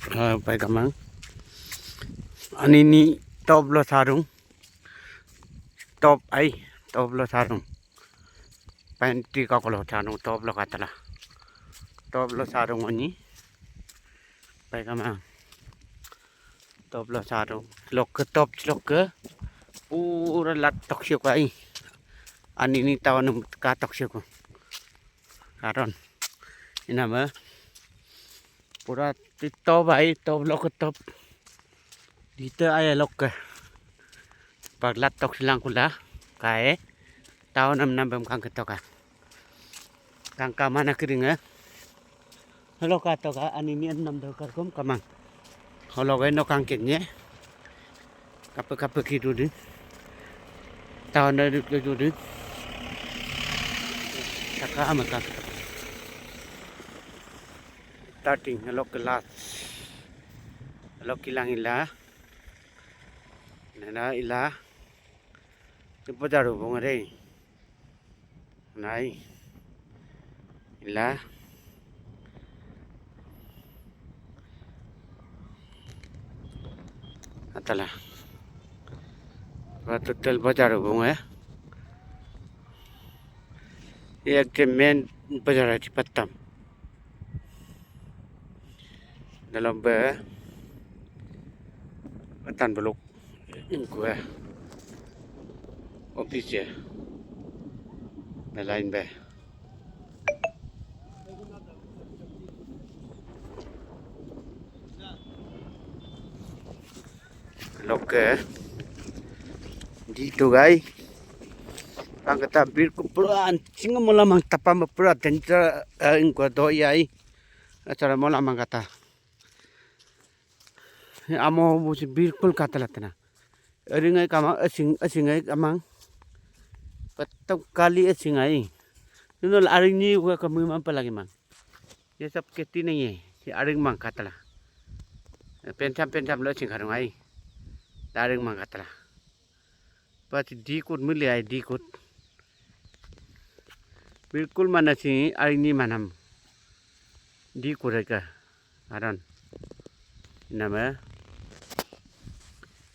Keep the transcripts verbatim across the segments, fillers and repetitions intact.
Eh, pai kamang. Ani ni top lo sarung. Top ai, top lo sarung. Pain ti ka ko lo sarung, top lo katla. Top lo sarung ani. Pai kamang. Top lo sarung. Loke top loke. Pura lat tok sio ai. Ani ni tawan ka tok sio. Karon. Ina ma. Pura ti top ai, top loke top. Dite ai loke. Paglat tok silang kula. Kae. Tahu nam nam bem kang ketoka. Kang kamana keringa. Halo katoka ani ni nam do karkom kamang. Halo gai no kang kenye. Kape kape kidu ding. Tahu na du du ding. Taka ama kang. Tating halo kelas. Halo kilang ila. Nana ila. Ipo daru bongare. Nai. Ila. Atala. Batu tel bajar bung eh. Yak te men bajar di patam. Dalam be. Atan beluk. Gua. Office ya. Belain be. Loke. Di tu gai. Ang kata bir ku pura anjing mola mang tapa ma pura danger, eh, ingko do yai. Acara mola mang kata. Amo busi bilkul kata latna. Aring ai kamang, asing, asing ai kamang. Patam kali asing ai. Nunul aring ni gua kami mampa lagi mang. Ye sab keti ni ye. Si aring mang katla. Pensam, pensam lo asing karung ai. Aring mang katla. Pati dikut mili ai dikut. Bilkul mana si ai ni manam. Dikut ai ka. Aron. Nama.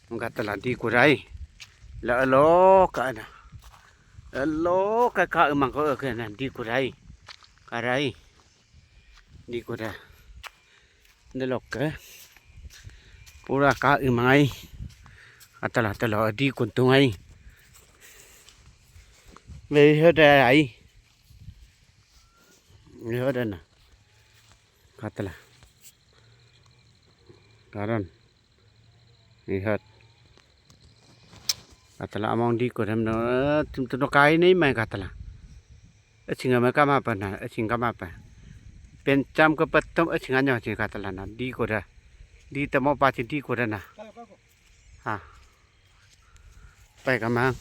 Mengkatala dikut ai. La elo ka na. Elo ka ka emang ko ke na dikut ai. Karai. Dikut ai. Delok ke. Pura ka emang ai. Atala tala dikut tung ai. Ve hada ai. Ve hada na. Katala. Karon. Ihat. Katala among dikut hem no, tum tum no kai nei mai katala. Asing ama kama pa na, asing kama pa. Pensam ke patam asing anyo asing katala na, dikut da. Di tamo pa si dikut da na. Ha. Pai kamang.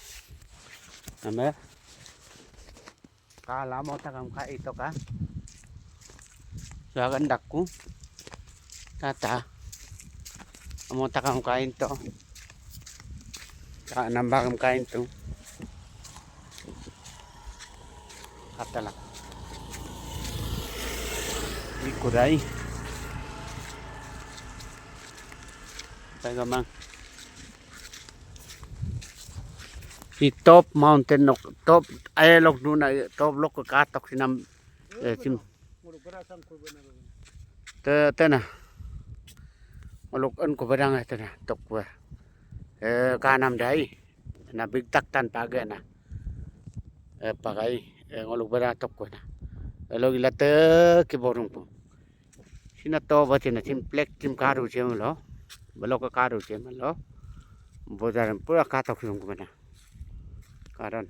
Ame. Kala mo takam ka ito ka. Sa gandak ku. Tata. Mo takam ka into. Ka nambakam ka into. Katala. Dikut ai. Pai kamang. Si top mountain nok, top ai lok duna, top lok ke katok sinam, eh, sim. Te, tena. Ngolok en ko barang eh tena, tok ko. Eh, kanam dai. Na big tak tan page na. Eh, pagai, eh, ngolok barang tok ko na. Elo gila te ki borung po. Sina to ba sina sim plek sim karu sim lo. Belo ka karu sim lo. Bodaran pura katok sim ko na. Karan.